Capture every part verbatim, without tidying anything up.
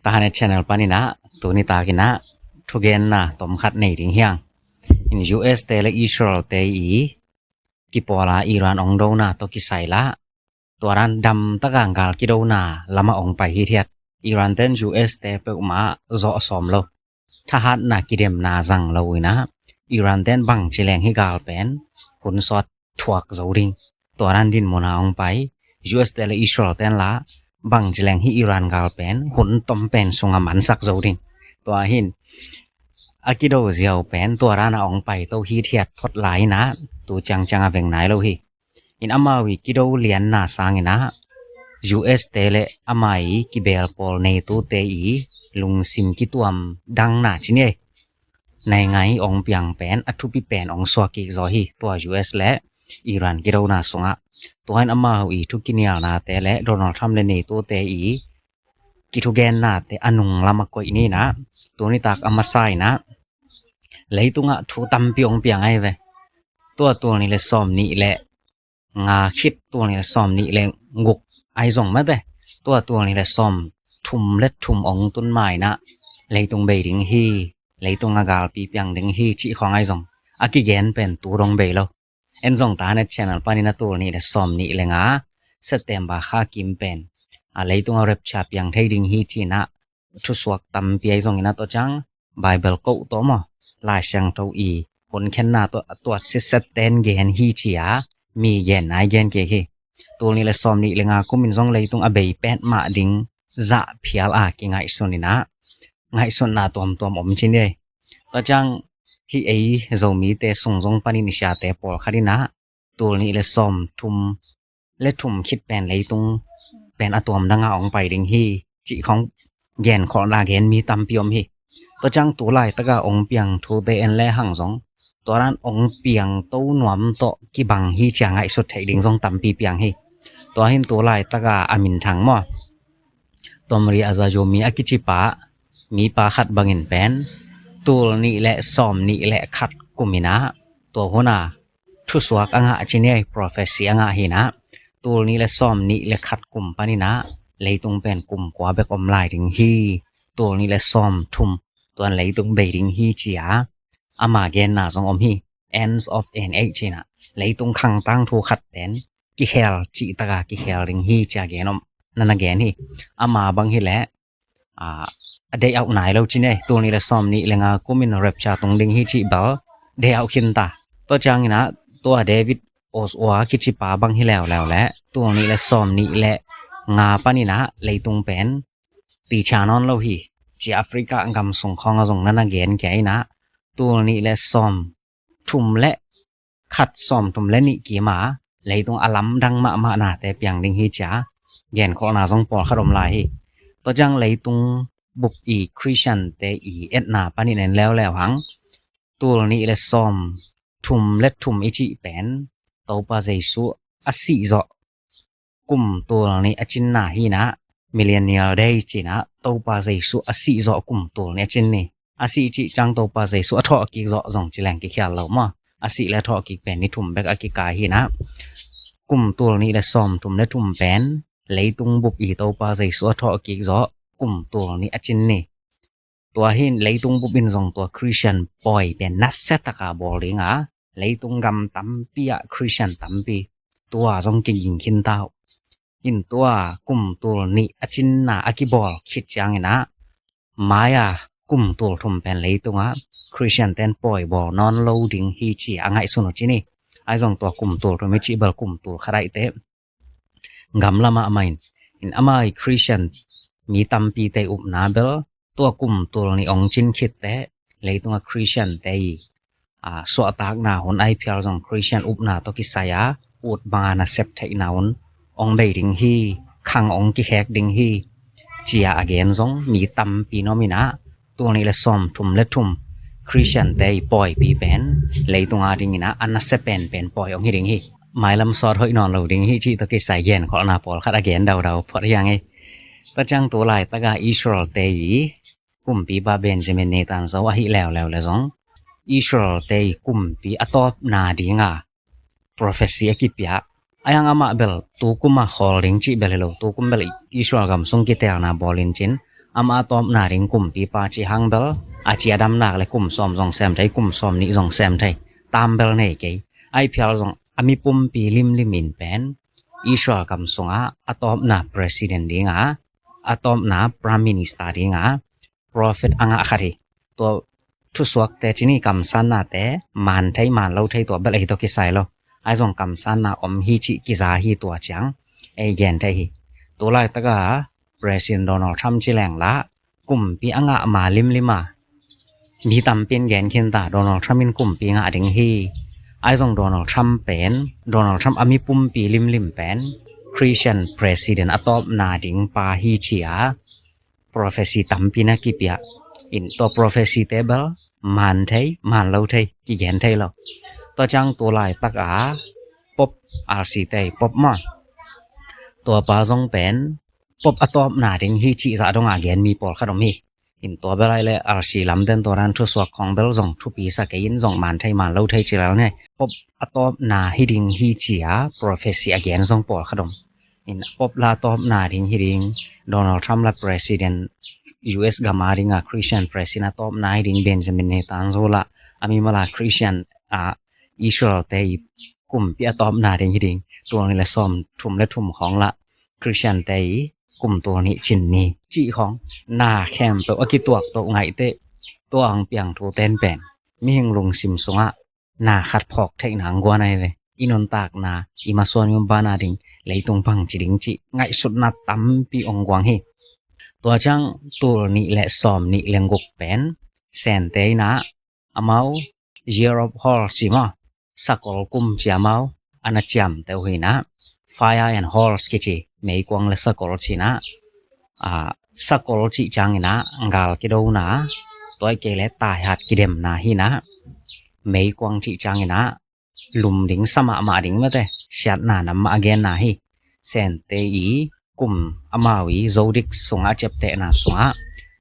Tahan channel panin ah tuni takin ah thugenna tomkhat nei ding hi hang. In U S te le Israel te i kipawla Iran ong dona tawh kisai lah, tua dan damtaka gal kidona lamah ong pai hithiat. Iran ten U S te peuhmah zawh sawm lo, thahatna kidemna zang lo in ah, Iran ten bangci leng hih gal pen hun sawt thuak zo ding, tua dan dinmun ah ong pai. U S te le Israel ten lah bangci leng hih Iran gal pen hun tom pen sungah mansak zo ding. Tua hi in, a kido ziau pen tua dan ah ong pai to hithiat phot lai in ah, tu ciangciang a veng nai lo hi. In amau i kido lianna sangin ah, U S te le amah i kibelpawl NATO te i lungsim kituam dangna ci ni ei, naingai ong piang pen a thupi pen ong suak kik zaw hi, tua U S le Iran kidona sungah. Tua in amau i thu kinialnate le Donald Trump le NATO te i kithugennate a nung lamah koih ni in ah, tuni tak a masa in ah leitungah thu tampi ong piang ahi ve. Tua tul nih le sawm nih le nga khit, tul nih le sawm nih le guk ahi zong mate, tua tul nih le sawm thum le thum ong tun ma in ah leitung bei ding hi, leitung a galpi piang ding hi cih khawng ahi zong a kigen pen tu dong bei lo. En zong Tahan channel panin a tul nih le sawm nih le nga September kha kim pen a leitung a rapture piang thei ding hi ci in ah thusuak tampi ahi zongin ah, tua ciang Bible koh tawh maw, Lai Siangtho i hun khenna tawh a tuat sitset ten gen hi ci a mi gen nai gen kik hi. Tul nih le sawm nih le nga kumin zong leitung a bei petmah ding zah phial a kingaihsun in ah, ngaihsutna tuamtuam om ci ni ei. Tua ciang hih ei Zomite sung zong panin i siate pawlkhat in ah tul nih le sawm thum le thum khit pen leitung pen a tuam danga ong pai ding hi cih khawng genkholhna gen mi tampi om hi. Tua ciang tu laitaka ong piang thute en le hang zong, tua dan ong piang to nuam tawh kibang hi ci a ngaihsut theih ding zong tampi piang hi. Tua hi in tu laitaka a minthang maw, Tomri Azayumi a kicipa mipa khat bangin pen tul nih le sawm nih le khat kum in ah, tua hun a thusuak a ngah ci ni ei, prophecy a ngah hi in ah, tul nih le sawm nih le khat kum panin ah leitung pen kum kua bek om lai ding hi, tul nih le sawm thum tuan leitung bei ding hi ci a ama genna zong om hi. Ends of an age ci in ah, leitung khang tangthu khat pen kikhel cih taka kikhel ding hi ci a gen om, na na gen hi. Ama bang hi leh a, a deih auh nai lo ci ni ei. Tul nih le sawm nih le nga kumin rapture tung ding hi cih bel deih auh khin ta. Tua ciangin ah tua David Oswald kicipa bang hi leuleu le tul nih le sawm nih le nga panin ah leitung pen picha nawn lo hi ci a Africa gam sung khawng a zong na na gen kia in ah, tul nih le sawm thum le khat, sawm thum le nih kim a leitung a lamdang mahmah nate piang ding hi ci a genkholhna zong pawlkhat om lai hi. Tua ciang leitung bup i Christian te i etna panin en leuleu hang, tul nih le sawm thum le thum i cih pen Topa Jesu a sih zawh kum tul nih a cinna hi in ah, Millennial Day ci in ah, Topa Jesu a sih zawh kum tul nih a cin ni. A sih cih ciang Topa Jesu a thawh kik zawh zong ci leng kikhial lo maw. A sih le a thawh kik pen ni thum bek a kikai hi in ah, kum tul nih le sawm thum le thum pen leitung bup i Topa Jesu a thawh kik zawh kum tul nih a cin ni. Tua hi in leitung bup in zong tua Christian pawi pen nasia taka bawl ding a, leitung gam tampi ah Christian tampi tua zong kiging khin ta uh. In tua kum tul nih a cinna a kibawl khit ciangin ah, mai-a kum tul thum pen leitungah Christian ten pawi bawl nawn lo ding hi ci a ngaihsun uh ci ni. Ahi zong tua kum tul thum i cih bel kum tul khat aih teh gamla mahmah in, in ama i Christian mi tampi te upna bel tua kum tul nih ong cin khit teh leitungah Christian te i, a, suahtakna hun ahi phial zong Christian upna tawh kisai a ut banga nasep theihna hun ong bei ding hi, khang ong kikhek ding hi ci a a gen zong mi tampi na om in ah, tul nih le sawm thum le thum Christian te i pawipi pen leitung a dingin ah a nasia penpen pawi ong hi ding hi. Mailam sawt hoih nawn lo ding hi cih tawh kisai genkholhna pawlkhat a gen daudau phot hi hang hi. Tua ciang tu laitaka Israel te i kumpipa Benjamin Netanyahu ahi leuleu le zong Israel te i kumpi a tawpna dinga prophecy a kipia. Ahi hang amah bel tukum a khawl ding cih bel hi lo, tukum bel Israel gam sung kitelna bawlin cin, Amah a tawpna ding kumpipa cih hang bel a ciadamnak le kum sawm zong sem thei, kum sawm nih zong sem thei, tam bel nei kei. Ahi phial zong a mi pumpi limlim in pen Israel gam sungah a tawpna president dinga, a tawpna prime minister dinga prophet a ngah khat hi. Tua thusuakte cih ni, kamsannate man thei man lo thei tua bel ahi tawh kisai lo. Ahi zong kamsanna om hi cih kiza hi, tua ciang ei gen thei hi. Tua laitaka President Donald Trump ci leng lah kumpi a ngah ma limlima mi tampi in gen khin ta, Donald Trump in kumpi ngah ding hi. Ahi zong Donald Trump pen, Donald Trump a mi pumpi limlim pen Christian president a tawpna ding pa hi ci-a prophecy tampi na kipia in, tua prophecy te bel man thei man lo thei, kigen thei lo. Tua ciang tu laitaka Pope, R C te Pope maw, tua pa zong pen Pope a tawpna ding hi cih zah donga gen mi pawlkhat om hi. In tua bel ahi le R C lamten tua dan thusuak khong bel zong thupi sa kei in, zong man thei man lo thei ci lel ni. Pope a tawpna hi ding hi ci-a prophecy a gen zong pawlkhat om. In Pope la tawpna ding hi ding, Donald Trump la president, U S gam a dinga Christian president a tawpna hi ding, Benjamin Netanyahu la a mimal a Christian a Israel te i kumpi a tawpna ding hi ding, tul nih le sawm thum le thum khong la Christian te i kum tul nih cin ni cih khong na khempeuh a kituak toh ngaihte, tua hong piang thu ten pen mihing lungsim sungah na khat phawk theihna hong guan ahi ve. I nuntakna, i masuan i umbaana ding, leitung bangci ding cih ngaihsutna tampi hong guang hi. Tua ciang tul nih le sawm nih le guk pen Sente inah amau Year of Horse ci maw, sakol kum ci amau a na ciamteh uh hi inah, Fire and Horse kici, meikuang le sakol ci inah, a, sakol cih ciang inah gal kidona, tua hi kei le taihat kidemna hi inah, meikuang cih ciang inah lum ding, sa mahmah ding mate, siatna nam mah a genna hi. Sente i kum, amau i Zodik sungah a ciaptehna sungah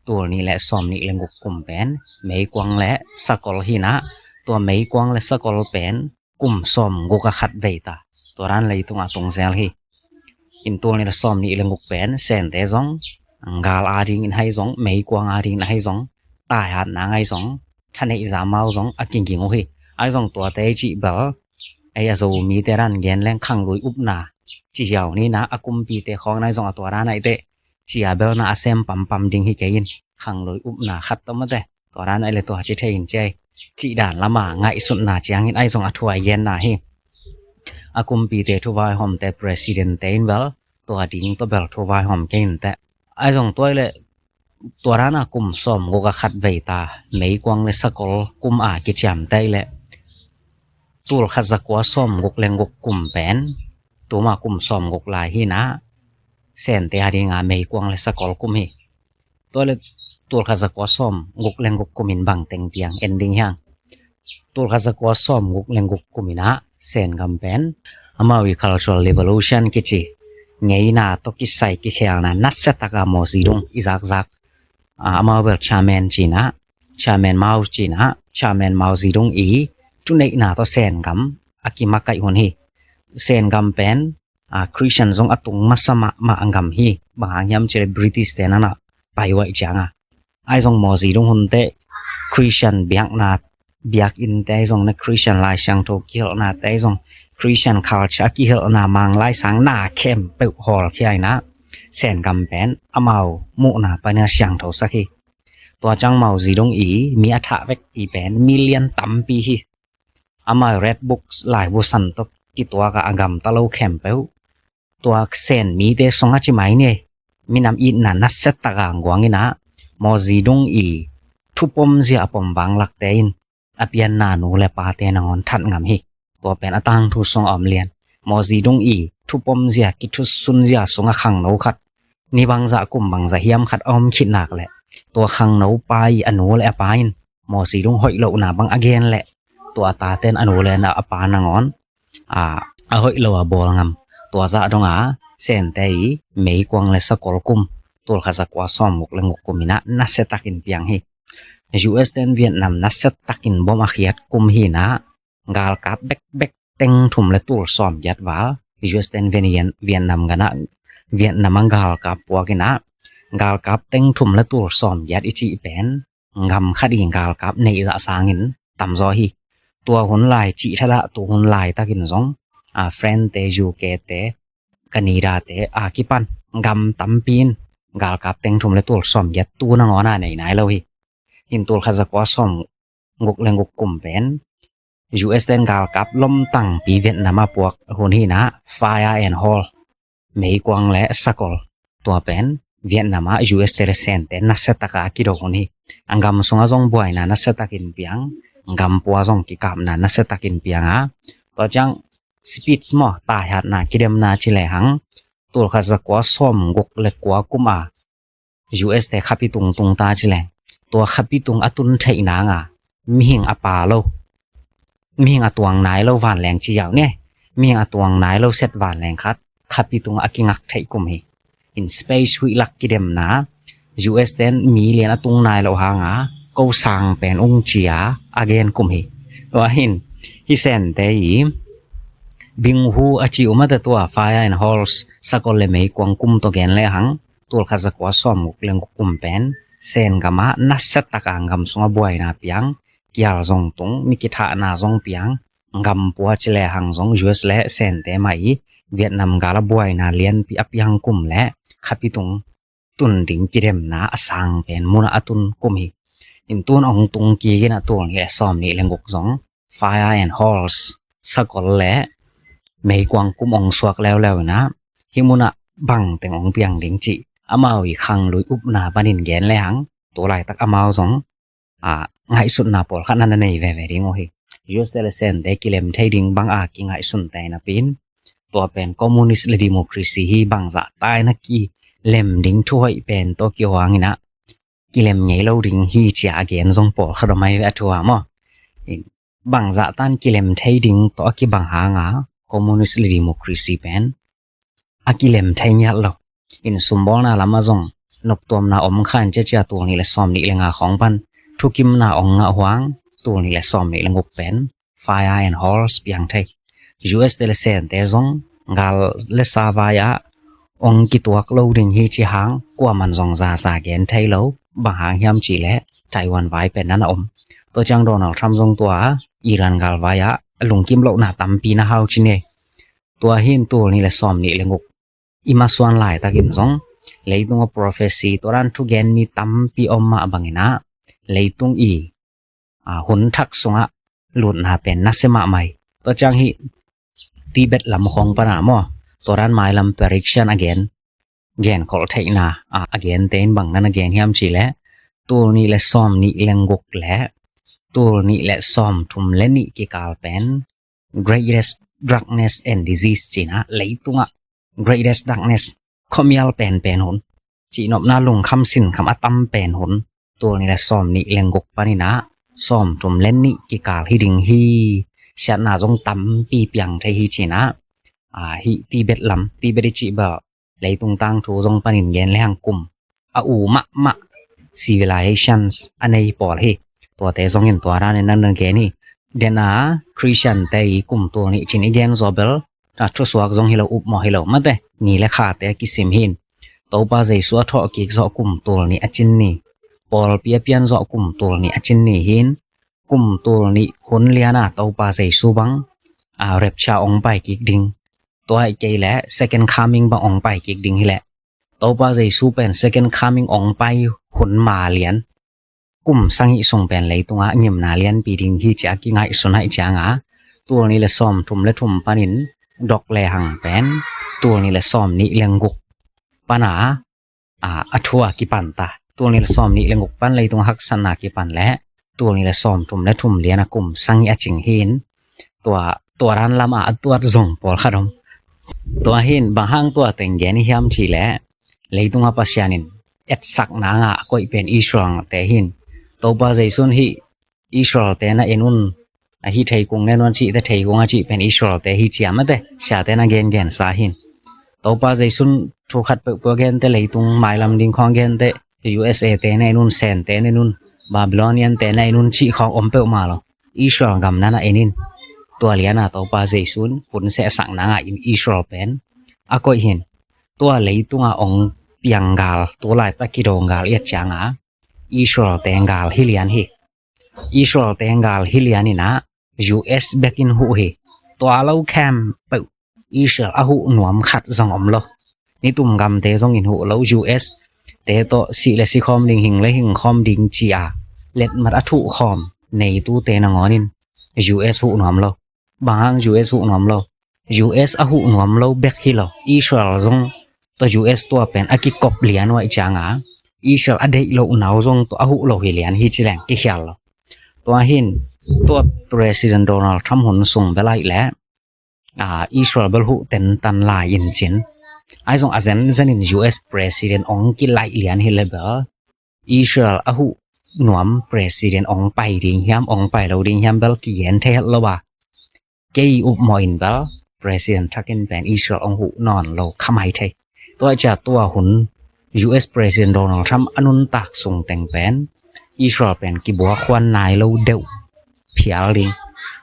tul nih le sawm nih le guk kum pen meikuang le sakol hi inah, tua meikuang le sakol pen kum sawm guk a khat vei ta, tua dan leitungah tung zel hi. In tul nih le sawm nih le guk pen Sente zong gal adingin ahi zong, meikuang adingin ahi zong, taihatna ngai zong, thaneihza amau zong a kiging uh hi. Ahi zong tuate i cih bel, ei a Zomite dan gen leng khanglui upna ci ziau ni inah, a kumpite khawng inah ahi zong a tua dan ahi teh cia belna a sem pampam ding hi kei in, khanglui upna khat tawh mate, tua dan ahi le tua ci thei in ci ahi. Cih dan lama ngaihsutna ciangin ahi zong a thu a i genna hi. A kumpite thu vaihawmte, president te in bel tua ding tawh bel thu vaihawm kei in teh. Ahi zong tua hi le tua dana kum sawm guk a khat vei ta, meikuang le sakol kum a kiciamteh le tul khat za kua sawm guk le guk kum pen tuma kum sawm guk lai hi inah, Sente a dinga meikuang le sakol kum hi. Tua le tul khat za kua sawm guk le guk kum in bang teng piang en ding hiang. Tul khat za kua sawm guk le guk kum inah Sen gam pen amau i Cultural Revolution kici, ngeina tawh kisai kikhelna nasia taka Mao Zedong i zakzak, a, amau bel chairman ci inah, chairman Mao ci inah, chairman Mao Zedong i thuneihna tawh Sen gam a kimakaih hun hi. Sen gam pen a, Christian zong a tung masa mahmah a gam hi. Bang hang hiam cih le British te nanah pai uaih cianga, ahi zong Mao Zedong hun teh Christian biakna, biakinn te ahi zong na Christian Lai Siangtho kihelhna te ahi zong, Christian culture a kihelhna Mang Lai Sang na khempeuh hawlkhia inah, Sen gam pen amau muhna panin a siangtho sak hi. Tua ciang Mao Zedong i mi a thah vekpi pen million tampi hi. Amau Red Books laibu san tawh kituaka a gamta lo khempeuh, tua Sen mite sungah ci mai ni, minam itna nasia taka guang inah, Mao Zedong i thupomzia a pom vanglakte in a pianna nu le pate nangawn that ngam hi. Tua pen a tangthu sungah om lian. Mao Zedong i thupomzia, kithusunzia sungah khangno khat, ni bangzah kum bangzah hiam khat a om khit nak leh, tua khangno pa i a nu le a pa in Mao Zedong hoih lohna bang a gen leh, tua a taten a nu le a pa nangawn, a, a hoih lo a bawl ngam. Tua zah donga Sente i meikuang le sakol kum, tul khat za kua sawm guk le guk kum inah nasia takin piang hi. U S ten Vietnam nasia takin bom a khiat kum hi inah, galkap bekbek teng thum le tul sawm giat val U S ten Vietnam, Vietnam ganah, Vietnam a galkap puak inah, galkap teng thum le tul sawm giat i cih pen gam khat i galkap neih zah sangin tamzaw hi. Tua hun lai cih thadah tu hun laitakin zong a France te, U K te, Canada te a kipan gam tampi in galkap teng thum le tul sawm giat tu nangawn a nei nai lo hi. Hin tul khat za kua sawm guk le guk kum pen U S ten galkap lomtangpi Vietnam a puak hun hi na, Fire and Hole, meikuang le sakol, tua pen Vietnam a U S te le Sente nasia taka a kido hun hi. A gam sungah zong buaina nasia takin piang, gam pua zong kikapna nasia takin piang a, tua ciang speech maw, taihatna kidemna ci lehang, tul khat za kua sawm guk le kua kum a U S te khapi tung tung ta ci leng, tua khapi tung a tun theih nanga mihing a pa lo, mihing a tuang nai lo vanleng ci yau ne, mihing a tuang nai lo set vanleng khat khapi tung a kingak theih kum hi. In space huih lak kidemna U S ten mi lian a tung nai lo hanga ko sang pen ung cia a gen kum hi. Tua hin hi Sente i Binghu a ci umate tua Fire and Holes, sakol le meikuang kum tawh gen lehang, tul khat za kua sawm guk le guk kum pen Sen gam a nasia taka gam sungah buaina piang, kial zong tung, mi kithahna zong piang, gam pua ci lehang zong U S le Sente mah i Vietnam gal a buaina lianpi a piang kum le khapi tung tun ding kidemna a sang pen munah a tun kum hi. In tun ong tung kik in a tul nih le sawm nih le guk zong Fire and Holes, sakol le meikuang kum ong suak leuleu in a, hih munah bang teng ong piang ding cih amau i khanglui upna panin gen lehang, tu laitak amau zong a, ngaihsutna pawlkhat na na nei veve ding uh hi. U S te le Sente kilem thei ding bang a kingaihsun te napi in, tua pen communist le democracy hi, bangzah ta in a kilem ding thuhoih pen tawh kihuang in a, kilem ngei lo ding hi ci a a gen zong pawlkhat om ahi ve a thu a maw. Bangzah tan kilem thei ding tawh a kibang hanga communist le democracy pen a kilem thei ngiat lo. In sumbawlna lamah zong noptuamna om kha in, cia cia tul nih le sawm nih le nga khawng pan thukimna ong ngah huang, tul nih le sawm nih le guk pen Fire and Holes piang thei. U S te le Sente zong gal le sa vai-ah ong kituak lo ding hi ci hang kuaman zong zaza gen thei lo. Bang hang hiam cih leh Taiwan vai pen na na om. Tua ciang Donald Trump zong tua Iran gal vai-ah lungkim lohna tampi na hau ci ne. Tua hin tul nih le sawm nih le guk i masuan laitakin zong leitung a prophecy, tua dan thugen mi tampi om mah bangin a, leitung i, a, hun thak sungah lutna pen nasia mahmah hi. Tua ciang hih Tibet lam khawng pan a maw, tua dan mailam prediction a gen, genkholh theihna a, a gen te in bang na na gen hiam cih leh, tul nih le sawm nih le guk le tul nih le sawm thum le nih kikal pen greatest darkness and disease ci in a, leitungah greatest darkness, khuamial penpen hun, cihnopna lungkham sinkham a tam pen hun, tul nih le sawm nih le guk panin a sawm thum le nih kikal hi ding hi. Siatna zong tampi piang thei hi ci in a, a, hih Tibet lam, Tibet i cih bel leitung tangthu zong panin gen lehang kum a u mahmah civilizations a nei pawl hi. Tuate zongin tua danin nan nan gen hi. Den a Christian te i kum tul nih ci in i gen zaw bel, a, thusuak zong hi lo, upmawh hi lo mate, ni le khate a kisim hi in. Topa Jesu a thawh kik zawh kum tul nih a cin ni, pawlpi a pian zawh kum tul nih a cin ni hi in, kum tul nih hun lian a Topa Jesu bang, a, rapture ong pai kik ding, tua ahih kei leh second coming bang ong pai kik ding hi leh, Topa Jesu pen second coming ong pai hun ma lian, kum sagih sung pen leitungah ngimna lianpi ding hi ci a kingaihsun ahih cianga, tul nih le sawm thum le thum panin dok lehang pen tul nih le sawm nih le guk pan a, a, a thu a kipan ta. Tul nih le sawm nih le guk pan leitung haksatna kipan leh tul nih le sawm thum le thum lian a kum sagih a cing hi in, tua, tua dan lam a a tuat zong pawlkhat om. Tua hi in bang hang tua teng gen i hiam cih leh, leitung a Pasian in etsakna ngah a koih pen Israel te hi in. Topa Jesu in hih Israel te na en un, a, hih theikung na en un a cihte, theikung a cih pen Israel te hi ci a mate, siate na gengensa hi in. Topa Jesu in thu khat peuhpeuh a gente, leitung mailam ding khawng a gente, U S A te na en un, Sente na en un, Babylonian te na en un cih khawng om peuhmah lo. Israel gam na na en in. Tua lian a Topa Jesu in hun sehsakna ngah in Israel pen a koih hi in. Tua leitung a ong piang gal, tu laitak kidawng gal i et cianga Israel te gal hi lian hi. Israel te gal hi lian inah U S bek in huh hi. Tua lo khempeuh Israel a huh nuam khat zong om lo. Nitum gamte zong in huh lo. U S te tawh sih le si khawm ding, hing le hing khawm ding ci-a letmat a thuh khawm NATO te nangawn in U S huh nuam lo. Bang hang U S huh nuam lo? U S a huh nuam lo bek hi lo, Israel zong tawh U S tua pen a kikop lian uh ahih cianga Israel a deih loh nau zong tawh a huh lo hi lian hi ci leng kikhial lo. Tua hin tua President Donald Trump hun sung bel ahih leh Israel bel huh tentan lai in cin, ahi zong a zenzen in U S President ong kilaih lian hi le bel Israel a huh nuam President ong pai ding hiam, ong pai lo ding hiam bel kigen thei het lo a, kei upmawh in bel President thakin pen Israel ong huh nawn lo kha mai thei. Tua ciah tua hun U S President Donald Trump a nuntak sung teng pen Israel pen kibuak huan nai lo deuh phial ding.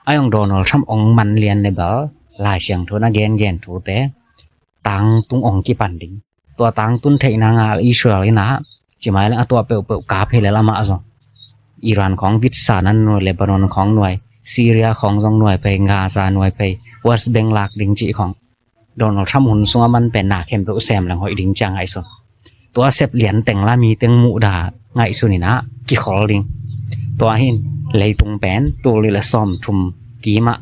Ahi zong Donald Trump ong man lian le bel Lai Siangtho na gengen thute tangtung ong kipan ding. Tua tangtun theihna ngal Israel inah cimai leng a tuah peuhpeuh kap hi le lamah zong Iran khawng vitsa nan nuai, Lebanon khawng nuai, Syria khawng zong nuai pei, Gaza nuai pei, West Bank lak ding cih khawng Donald Trump hun sungah man pen na khempeuh sem leng hoih ding ciang ngaihsun. Tua sep lian teng la mi teng muhda ngaihsun inah kikhol ding. Tua hin leitung pen tul nih le sawmthum kimah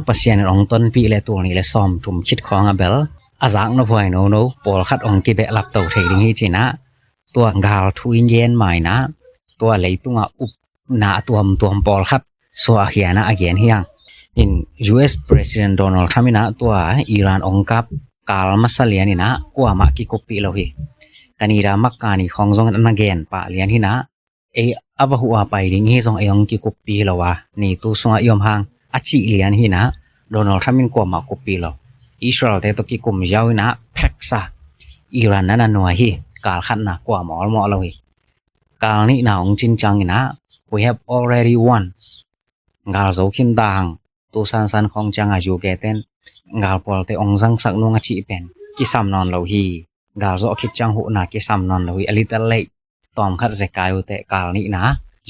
Pasian in ong tonpih le tul nih le sawmthum khit khawngah bel a zak nophuai nono pawlkhat ong kibehlap to thei ding hi cinah tua gal thu in gen mainah tua leitungah upna a tuamtuam pawlkhat suah a khianah a gen hiang. In U S President Donald Trump inah tua Iran ong kap kal masa lian inah kuamah kikuppih lo hi. Kanida makkani khawng zong in a na gen pah lian hinah ei a va huh a pai ding hi zong ei ong kikuppih lo a NATO sungah i om hang a cih lian hinah Donald Trump in kuamah kuppih lo. Israel te tawh kikum ziau inah pheksa Iran na na nuai hi. Kal khatna kuamah awlmawh lo hi. Kal nihna ong cin ciang inah we have already won. Gal zo khin ta hang tu sansan khawng cianga U K ten gal pualte ong zangsak nung a cih pen kisam nawn lo hi. Gal zawh khit ciang huhna kisam nawn lo hi. A little late. Tawmkhat zekai uh teh kal nihna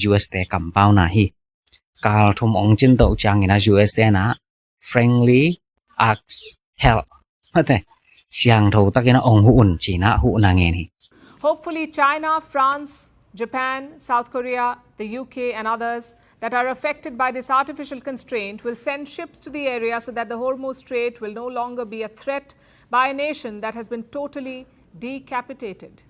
U S te kampauna hi. Kal thum ong cin toh ciang inah U S tenah frankly ask help. Mate, siangtho takin a ong huh un cinah huhna ngen hi. Hopefully, China, France, Japan, South Korea, the U K, and others that are affected by this artificial constraint will send ships to the area so that the Hormuz Strait will no longer be a threat by a nation that has been totally decapitated.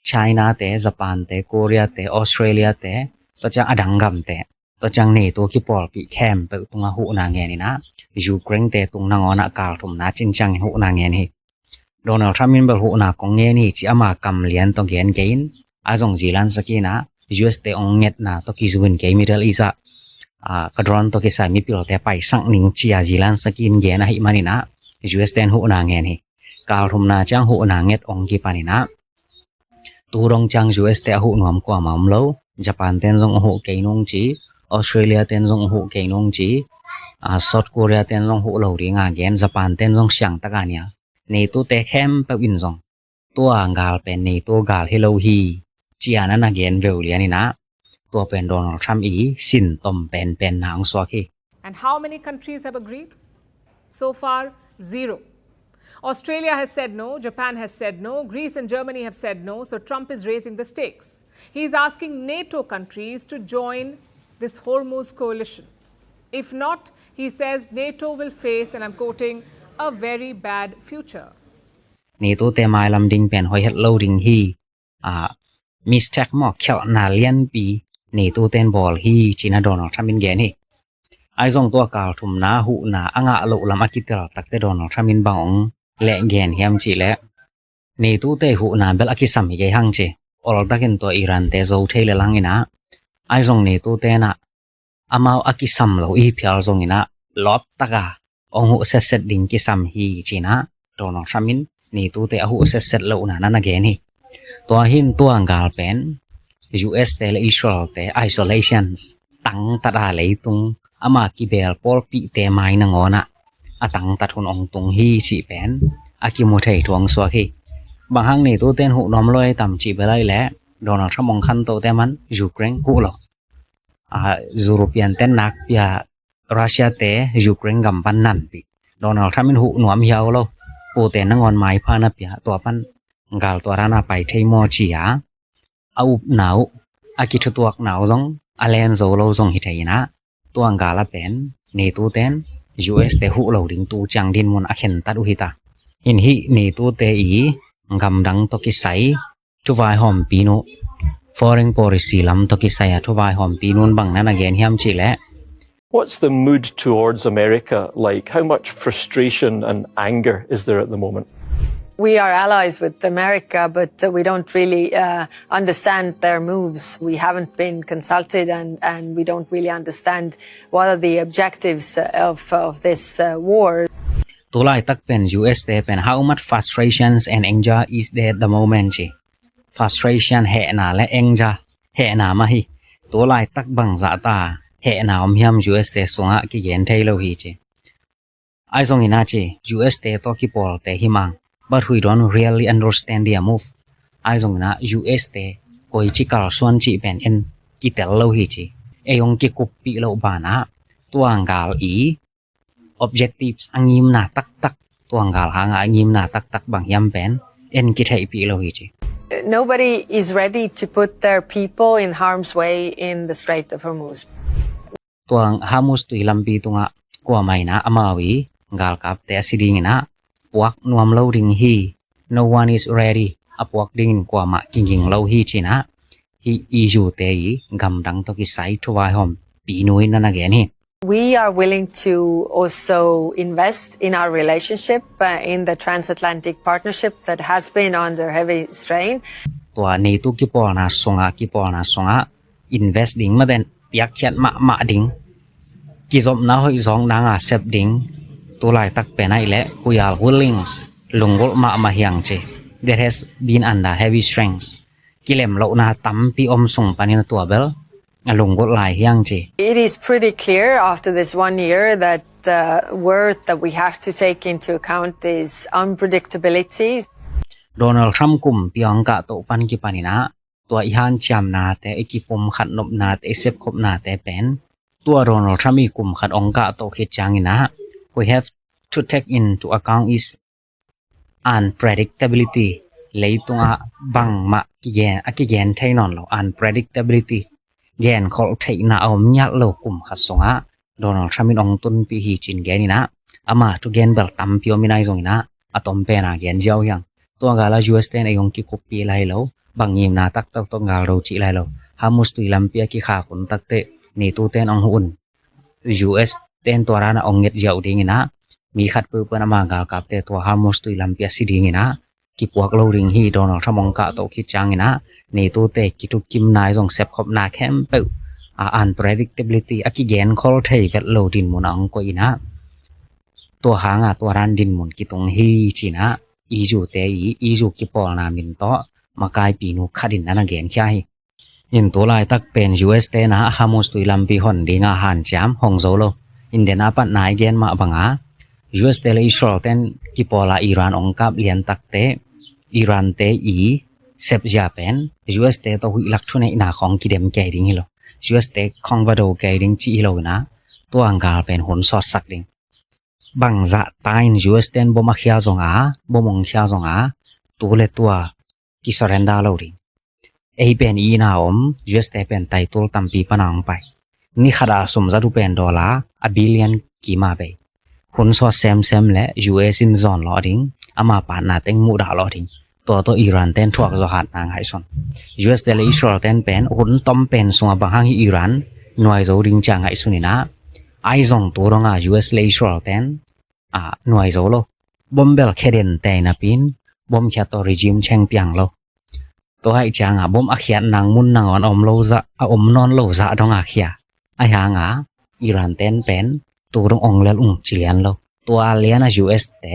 China te, Japan te, Korea te, Australia te, tua ciang a dang gamte, tua ciang NATO kipawlpih khempeuh tungah huhna ngen inah Ukraine te tung nangawnah kal thumna cin ciangin huhna ngen hi. Donald Trump in bel huhna kong ngen hi ci ama kam lian tawh gen kei in, a zong Zelensky inah U S te ong ngetna tawh kizu in kei Middle East ah ka drone tawh kisai mipilte paisak ning cia Zelensky in gen ahih man inah U S ten huhna ngen hi. Kal thumna ciang huhna nget ong kipan inah tu dong ciang U S te a huh nuam kuamah om lo. Japan ten zong a huh kei nung ci, Australia ten zong a huh kei nung ci, South Korea ten zong huh lo dinga gen, Japan ten zong siang taka nia. NATO te khempeuh in zong tua gal pen NATO gal hi lo hi cia na na gen veu lian inah tua pen Donald Trump i sin tom penpen na ong suak hi. And how many countries have agreed? So far, zero. Australia has said no, Japan has said no, Greece and Germany have said no, so Trump is raising the stakes. He is asking NATO countries to join this Hormuz coalition. If not, he says NATO will face, and I'm quoting, a very bad future. NATO te mailam ding pen hoih het lo ding hi. Mistake maw, khialhna lianpi NATO ten bawl hi cinah Donald Trump in gen hi. Ahi zong tua kal thumna huhna a ngah loh lam a kitel takte Donald Trump in bang ong leh gen hiam cihleh NATO te huhna bel a kisam hi kei hang ci. Oltakin tua Iran te zo thei le lang inah ahi zong NATO tenah amau a kisam lo i phial zong inah lawp taka ong huh setset ding kisam hi cinah Donald Trump in NATO te a huh setset lohna na na gen hi. Tua hin tua gal pen U S te le Israel te isolations tangtata leitung ama kibel pawlpihte mai nangawnah a tangtat hun ong tung hi cih pen a kimu thei thu ong suak hi. Bang hang NATO ten huh nuam lo ei tam cih bel ahih leh Donald Trump hong khantohte man Ukraine huh lo. A, European ten nakpi a Russia te Ukraine gam pan nanpih. Donald Trump in huh nuam hiau lo. Putin nangawn maipha na pia, tua pan gal tua dan a pai thei maw ci a, a upna uh, a kithutuakna uh zong a len zo lo zong hi thei inah, tua gal a pen NATO ten US te huh lo ding tu ciang dinmun a khentat uh hi ta. Hin hih NATO te i gamdang tawh kisai thuvaihawmpi nu, foreign policy lam tawh kisai a thuvaihawmpi nun bang na na gen hiam cih leh, What's the mood towards America like? How much frustration and anger is there at the moment? We are allies with America, but uh, we don't really uh, understand their moves. We haven't been consulted, and, and we don't really understand what are the objectives of, of this uh, war. Tu laitak pen US te pen, how much frustrations and anger is there at the moment ci. Frustration, hehna le anger, hehna mah hi. Tu laitak bangzah ta hehna om hiam US te sungah kigen thei lo hi ci. Ahi zongin a ci, US te tawh kipawlte hi mang, but we don't really understand their move. Ahi zongin a US te koici kalsuan cih pen en kitel lo hi ci. Ei hong kikuppih loh banah tua gal i objectives a ngimna taktak, tua gal hanga a ngimna taktak bang hiam pen en kitheihpih lo hi ci. Nobody is ready to put their people in harm's way in the Strait of Hormuz. Tua Hormuz tui lampi tungah kuamah inah amau i galkapte a si dinginah puak nuam lo ding hi. No one is ready. A puak dingin kuamah kiging lo hi cinah, hih EU te i gamdang tawh kisai thuvaihawmpi nu in na na gen hi. We are willing to also invest in our relationship uh, in the transatlantic partnership that has been under heavy strain. Tua NATO kipawlna sungah, kipawlna sungah invest ding, maten piakkhiat mahmah ding, kizopna hoih zawk nanga sep ding, tu laitak pen ahih leh we are willing, lunggulh mahmah hi hang ci. That has been under heavy strains. Kilem lohna tampi om sung panin tua bel a lunggulh lai hi hang ci. It is pretty clear after this one year that the word that we have to take into account is unpredictability. Donald Trump kumpi hong kahtoh pan kipaninah tua i hanciamnate, i kipumkhat nopnate, i sepkhopnate pen tua Donald Trump i kum khat hong kahtoh khit cianginah we have to take into account is unpredictability. Leitungah bangmah kigen, a kigen thei nawn lo unpredictability. Genkholh theihna a om ngiat lo kum khat sungah Donald Trump in hong tunpih hi cin geninah, ama thugen bel tampi om in ahi zonginah a tom pena gen ziau hi hang. Tua gala US ten ei hong kikuppih lai lo, bang ngimna taktak tawh gal do cih lai lo. Hormuz tui lampi a kikhak hun takteh NATO ten hong huh un, US ten tua danah hong nget ziau dinginah, mi khat peuhpeuh in ama galkapte tua Hormuz tui lampi a si dinginah kipuak lo ding hi. Donald Trump hong kahtoh khit cianginah NATO te kithukim nai zong sepkhopna khempeuh a unpredictability, a kigenkhol thei vet lo dinmun a hong koihinah, tua hanga tua dan dinmun kitung hi cinah, EU te i, EU kipawlna min tawh makaipi nu khat in na na genkhia hi. In tu laitak pen US tenah Hormuz tui lampi hon dinga hanciam hong zo lo. In den a patna i gen mah banga US te le Israel ten kipawl a Iran hong kap lian takteh Iran te i sepzia pen US te tawh huih lak thuneihna khawng kidem kei ding hi lo. US te khawng va do kei ding cih hi loinah tua gal pen hun sawtsak ding. Bangzah ta in US ten bom a khia zonga, bom hong khia zonga, tu le tua kisurrender lo ding. Ei pen i ina om, US te pen taitul tampi pana hong pai. Ni khata sum zat uh pen dollar a billion kima bei. Hun sawt semsem le US in zawn lawh ding, ama patna teng muhdah lawh ding. Tua tawh Iran ten thuak zaw hatna ngaihsun. US te le Israel ten pen hun tom pen sungah bang hang hi Iran nuai zo ding cia ngaihsun inah, ahi zong tu donga US le Israel ten a nuai zo lo. Bom bel khia den tei napi in bom khia tawh regime change piang lo. Tua ahih cianga bom a khiat nang mun nangawn a om lo zah, a om nawn lo zah donga khia. Ahi hanga Iran ten pen tu dong ong lel ung ci lian lo. Tua liana US te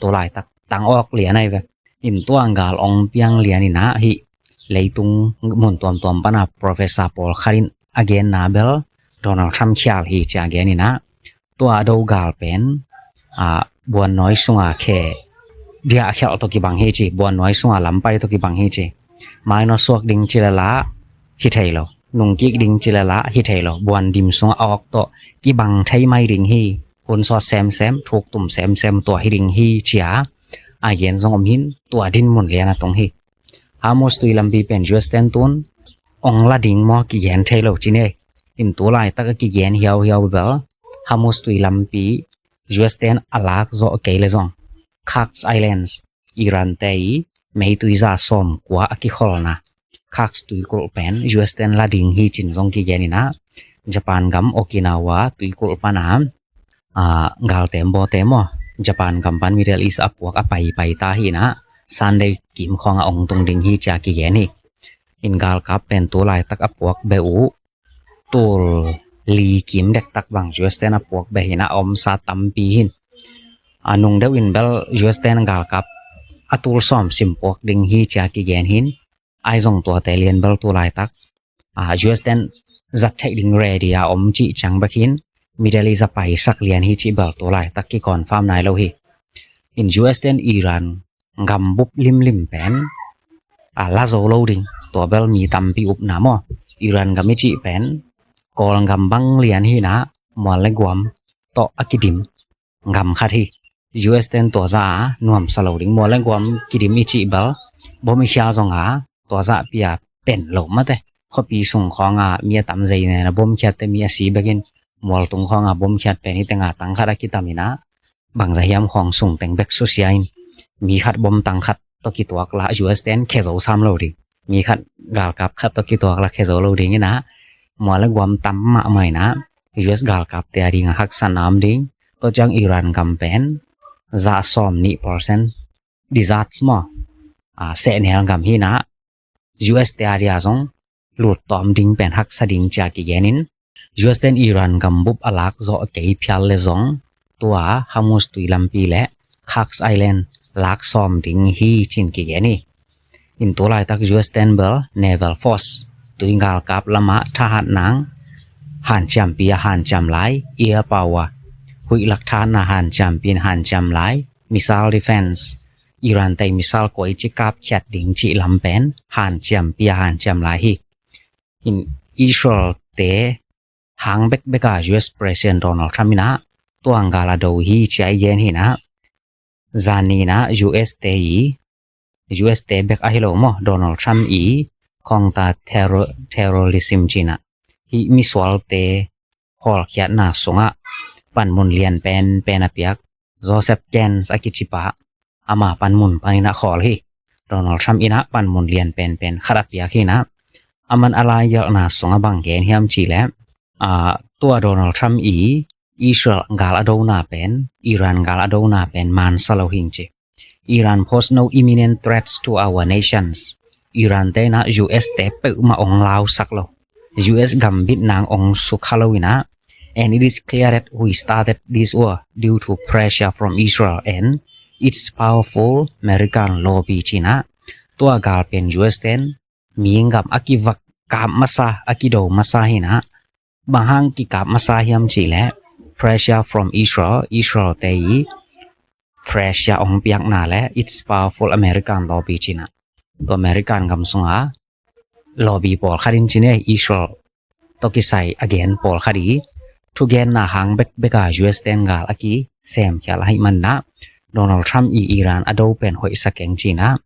tu laitak tang awk lian ahi ve. In tua gal ong piang lianinah hih leitung mun tuamtuam pana professor pawl khatin a genna bel Donald Trump khial hi cia geninah, tua a do gal pen a buannawi sunga khe diah khialh tawh kibang hi ci, buan nuai sungah lampai tawh kibang hi ci. Minus suak ding ci lala hi thei lo, nungkik ding ci lala hi thei lo, buan dim sungah a awk tawh kibang thei mai ding hi. Hun sawt semsem, thuktum semsem tua hi ding hi cia a gen zong om hin, tua dinmun lian a tung hi. Hormuz tui lampi pen U S ten tun ong la ding maw kigen thei lo ci ne. In tu laitak a kigen hiauhiau bel Hormuz tui lampi U S ten a lak zawh kei le zong Kursk Islands, Iran te i meitui za sawm kua a kikholna Kursk tuikulh pen U S ten la ding hi cin zong kigen inah, Japan gam Okinawa tuikulh pana a, galtem bawte maw, Japan gam pan Middle East a puak a paipai ta hi inah, Sunday kim khawng a ong tung ding hi cia kigen hi. In galkap pen tu laitak a puak beh uh tul li kim dektak bang U S ten a puak beh hi inah, a omsa tampi hin. A nung deuh in bel U S ten galkap a tul sawm sim puak ding hi cia kigen hin. Ai zong tuate lian bel tu laitak a, U S ten zat theih ding ready a om cih ciang bek hin, Middle East a paisak lian hi cih bel tu laitak kiconfirm nai lo hi. In U S ten Iran gam bup limlim pen a la zo lo ding, tua bel mi tampi upna maw. Iran gam i cih pen Kawl gam bang lian hi inah, mual le guam tawh a kidim gam khat hi. U S ten tua za a nuamsa lo ding, mual le guam kidim i cih bel bom i khia zong a tua zah pia pen lo mate. Khuapi sung khawng a mi a tam zei nena bom khiatte mi a si bekin, mual tung khawng a bom khiat pen hi tenga tang khat a kitam inah, bangza hiam khawng sung teng bek susia in, mi khat bom tang khat tawh kituak la U S ten khe zo sam lo ding, mi khat galkap khat tawh kituak la khe zo lo ding inah, mual le guam tam mahmah inah, U S galkapte a ding a haksa nam ding. Tua ciang Iran gam pen za sawm nih percent disaster maw, a, sehnel gam hi inah, U S te a dia zong lut tawm ding pen haksa ding cia kigen in, U S ten Iran gam bup a lak zawh kei phial le zong, tua Hormuz tui lampi le Kursk Island lak sawm ding hi cin kigen hi. In tu laitak U S ten bel naval force, tui galkap lamah thahat nang hanciampi a hanciam lai, air power, huih lak thahatna hanciampi in hanciam lai, missile defense, Iran tei missile koi ci kap khiat ding cih lam pen hanciampi a hanciam lai hi. In Israel te hang bekbek a U S President Donald Trump inah tuang gal a do hi cia i gen hi inah, zan ni inah U S te i, U S te bek ahi lo maw, Donald Trump i khongta terror, terrorism ci inah, hih misualte hawlkhiatna sungah panmun lian penpen a piak Joseph Katz a kicipa, ama panmun pan inah khawl hi. Donald Trump inah panmun lian penpen khat a piak hi inah, aman a laigelhna sungah bang gen hiam cih leh, a, tua Donald Trump i Israel gal a dona pen, Iran gal a dona pen mansa lo hing ci. Iran pose no imminent threats to our nations. Iran te inah U S te peuhmah ong lausak lo, U S gambit nang ong sukha lo inah, and it is clear that we started this war due to pressure from Israel and its powerful American lobby ci inah, tua gal pen U S ten mihing gam a kivak kap masa, a kido masa hi inah, bang hang kikap masa hiam cih leh pressure from Israel, Israel te i pressure ong piakna le its powerful American lobby ci inah, tua American gam sunga lobby pawlkhat in ci ne, Israel tawh kisai a gen pawlkhat i thugenna hang bekbek a U S ten gal a kisemkhial ahih man inah, Donald Trump i Iran a do pen hoihsa keng ci inah,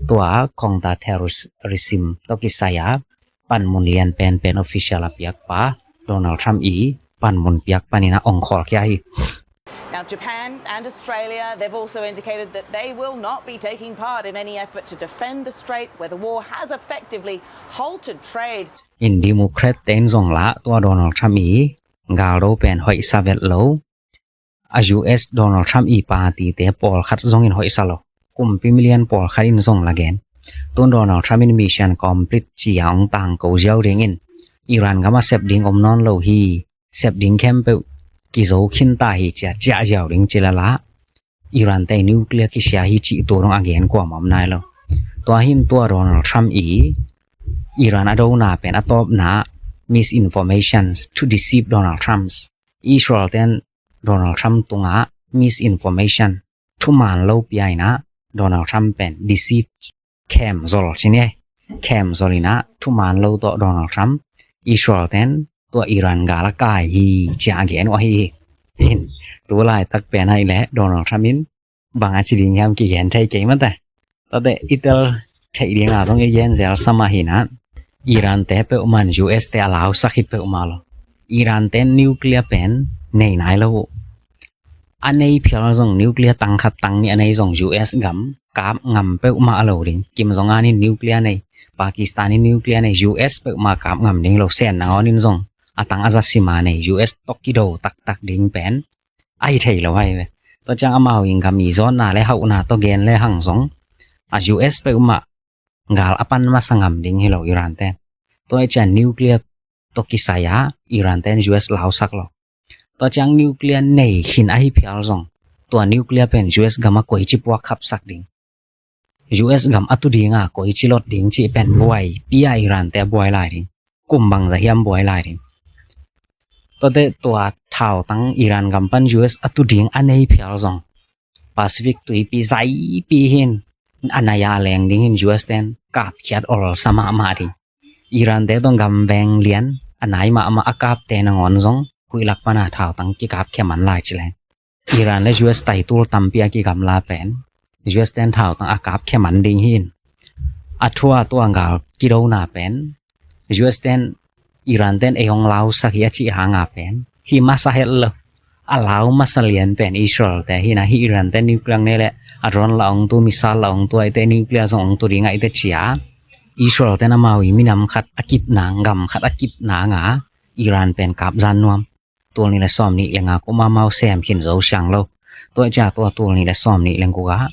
tua khongta terrorism tawh kisai a panmun lian penpen official a piakpa Donald Trump i panmun piak pan inah ong khawlkhia hi. Now, Japan and Australia, they've also indicated that they will not be taking part in any effort to defend the strait where the war has effectively halted trade. In Democrat te in zong lah tua Donald Trump i gal do pen hoihsa vet lo, a U S Donald Trump i party te pawlkhat zong in hoihsa lo, kumpi milian pawlkhat in zong la gen. Tun Donald Trump in mission complete ci a ong tangko ziau ding in, Iran gam a sep ding om nawn lo hi, sep ding khempeuh kizo khin ta hi cia ciah ziau ding ci lala, Iran te nuclear kisia hi cih tu dong a gen kuamah om nai lo. Tua hin tua Donald Trump i Iran a dona pen a tawpna misinformation to deceive Donald Trump. Israel ten Donald Trump tungah misinformation, thuman lo pia inah, Donald Trump pen deceive, khem zol ci ni. Khem zol in ah thuman lo tawh Donald Trump Israel ten tua Iran gal a kai hi ci a gen uh ahi hi. In tu laitak pen ahih leh Donald Trump in bang a ci ding hiam kigen thei kei mate. Tate i tel theih ding a zong i gen zel sa mah hi in ah Iran te peuhmah in U S te a lausak hi peuhmah lo. Iran ten nuclear pen nei nai lo uh. A nei phial zong nuclear tang khat tang nih a nei zong U S gam kap ngam peuhmah lo ding. Kim Jong Un in nuclear nei, Pakistan in nuclear nei, U S peuhmah kap ngam ding lo. Sen nangawn in zong a tang a za sima nei, U S tawh kido taktak ding pen ahi thei lo ahi ve. Tua ciang amau in gam i zawtna le hauhna tawh gen le hang zong a U S peuhmah gal a pan masa ngam ding hi lo Iran ten. Tua hi ciang nuclear tawh kisai a Iran ten U S lausak lo. Tua ciang nuclear nei khin ahi phial zong tua nuclear pen U S gam a koici puak khapsak ding, U S gam a tu ding a koici lot ding cih pen buaipi a Iran te a buai lai ding. Kum bangzah hiam buai lai ding. Tuate tua thautang Iran gam pan U S a tu ding a nei phial zong Pacific tuipi zaipi hin a nai a leng ding hin U S ten kapkhiat olsa mahmah ding. Iran te tawh gam veng lian a nai mahmah a kapte nangawn zong huih lak pana thautang kikapkhia man lai ci leng Iran le U S taitul tampi a kigamla pen U S ten thautang a kapkhia man ding hin. A thua tua gal kidona pen U S ten Iran ten ei hong lausak hi a cih hanga pen hi masa het lo. A lau masa lian pen Israel te hi na hi. Iran ten nuclear nei le a drone la ong tu, missile la ong tu, aite nuclear zong ong tu ding aite cia Israel ten amau i minam khat a kip nang, gam khat a kip nanga Iran pen kap zan nuam. Tul nih le sawm nih le nga kum amau sem khin zo siang lo. Tua cia tua tul nih le sawm nih le guk a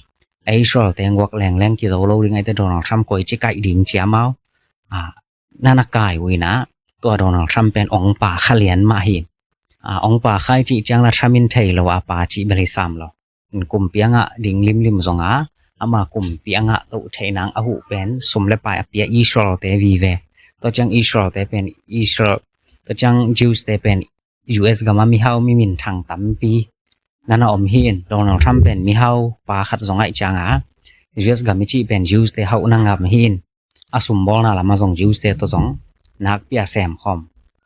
Israel te guak lengleng kizo lo ding aite Donald Trump koici kaih ding cia amau a nana kai uh in ah tua Donald Trump pen ong pa kha lian mah hi. A, ong pa kha i cih ciang la Trump in thei lo a pa cih bel hi sam lo. Kumpi a ngah ding limlim zong a ama kumpi a ngah toh theih nang a huh pen sum le pai a pia Israel te vive. Tua ciang Israel te pen Israel, tua ciang Jews te pen U S gam a mihau mi minthang tampi nana om hi in. Donald Trump pen mihau pa khat zong aih cianga U S gam i cih pen Jews te hauh na ngam hi in. A sumbawlna lama zong Jews te tawh zong nakpi a semkhawm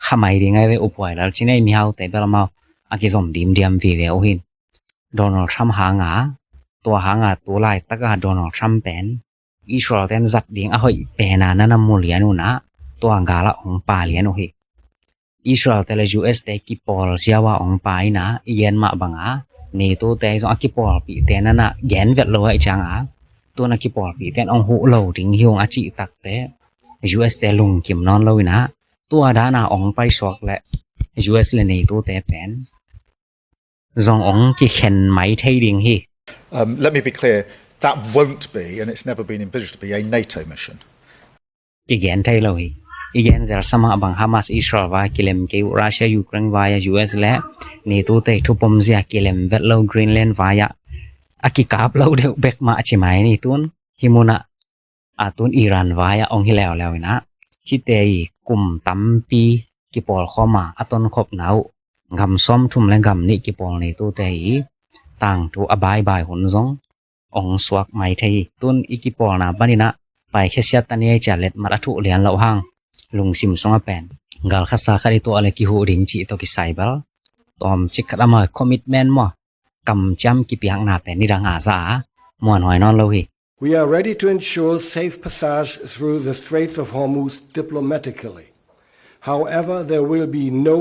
kha mai ding ahi ve. Upuai lal ci nei mihaute bel amau a kizom dimdiam vive uh hin. Donald Trump hanga tua hanga tu laitaka Donald Trump pen Israel ten zat ding a hoih pena nana mu lian un ah tua gala ong pa lian uh hi. Israel te le U S te kipawl ziau a ong pa in ah i gen mah banga NATO te zong a kipawlpihte nana gen vet lo aih cianga tun a kipawlpihte ong huh lo ding hi ung a cih takte U S te lungkim nawn lo in ah tua dana ong paisuak le U S le NATO te pen zong ong kikhen mai thei ding hi. Um, let me be clear, that won't be, and it's never been envisaged to be, a NATO mission. Kigen thei lo hi. I gen zel sa mah bang Hamas Israel vai a kilem kei uh, Russia Ukraine vai a U S le NATO te thupom zia kilem vet lo, Greenland vai a a kikap lo deuh bek mah a ci mai ni. Tun hi munah a tun Iran vai a ong hi leuleu in ah hite i kum tampi kipawlkhawm a a tonkhopna uh gam sawmthum le gam nih kipawl NATO te i tangthu a baibai hun zong ong suak mai thei hi. Tun i kipawlna panin ah paikhia siat ta ni ei cia letmat a thuh lian loh hang lungsim sungah pen gal khat sa khat i tuah le kihuh ding cih tawh kisai bel tawmcik khat amau commitment maw, kamciam kipiakna pen nidang a za a muanhuai nawn lo hi. We are ready to ensure safe passage through the Straits of Hormuz diplomatically. However, there will be no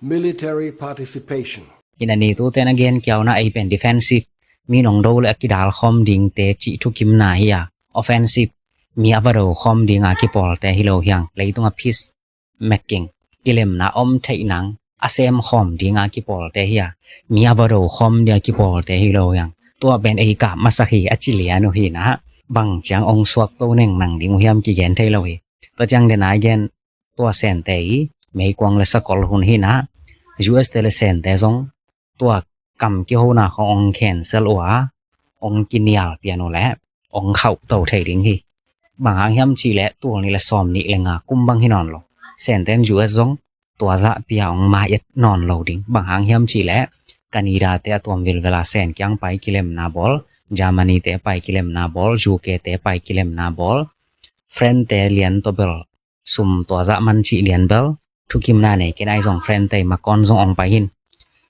military participation. Ina NATO ten a gen kiauna ei pen defensive, mi nong do le a kidal khawm dingte cih thukimna hi a, offensive, mi a va do khawm dinga kipawlte hi lo hiang. Leitunga peace making, kilemna om theih nang a sem khawm dinga kipawlte hi a, mi a va do khawm dinga kipawlte hi lo hiang. Tua pen ei kap masak hi a ci lian uh hi na. Bang ciang ong suak to neng nang ding uh hiam kigen thei lo hi. Tua ciang den ai gen tua sente i meikuang le sakol hun hi na. U S te le sente zong tua kam kihona khong ong cancel uh a ong kinial pian uh le ong khauh to thei ding hi. Bang hang hiam cih le tul nih le sawm nih le nga kum bang hi nawn lo. Senten U S zong tua zah pia ong ma et nawn lo ding. Bang hang hiam cih le Canada te a tuam vilvela sen kiang pai kilemna bawl Germany te pai kilemna bawl, U K te pai kilemna bawl, friend te lian tawh bel sum tua zah man cih lian bel thukimna nei kei nai zong, friend te Macron zong ong pai hin.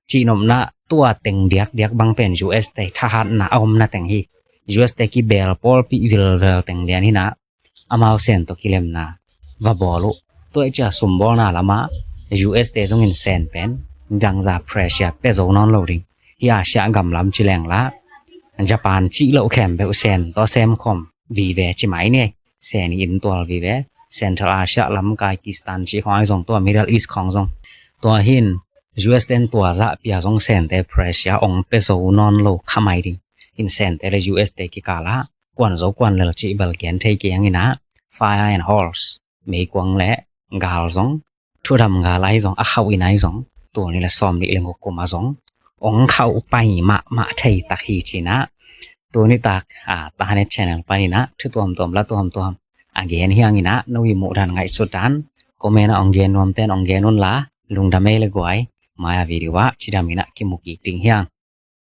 Cihnopna tua teng diakdiak bang pen U S te thahatna a omna teng hi. U S te kibel pawlpih vilvel teng lian hinah, amau Sen tawh kilemna va bawl uh. Tua i cia sumbawlna lamah U S te zongin Sen pen dangza pressure pe zo nawn lo ding. Hi Asia gam lam ci leng la Japan cih loh khempeuh Sen tawh sem khawm vive ci mai ni. Sen i inn tual vive. Central Asia lam, Kyrgyzstan cih khawng ai zong, tua Middle East khawng zong. Tua hin U S ten tua zah pia zong Sente pressure ong pe zo nawn lo kha mai ding. In Sente le U S te kikalah kuan zo kuan lel cih bel gen thei kei hanginah, fire and horse, meikuang le gal zong, thudam gal ai zong, a khauh in ai zong, tul nih le sawm nih le nguk kum a zong ong khauh pai mahmah thei tak hi cinah. Tuni tak a Tahanet channel paninah thu tuamtuam la tuamtuam a gen hianginah, no i muh dan ngaihsut dan comment ah ong gen nuamten ong gen unla, lungdam ei le guai. Mai a video ah cidaminah kimu kik ding hiang.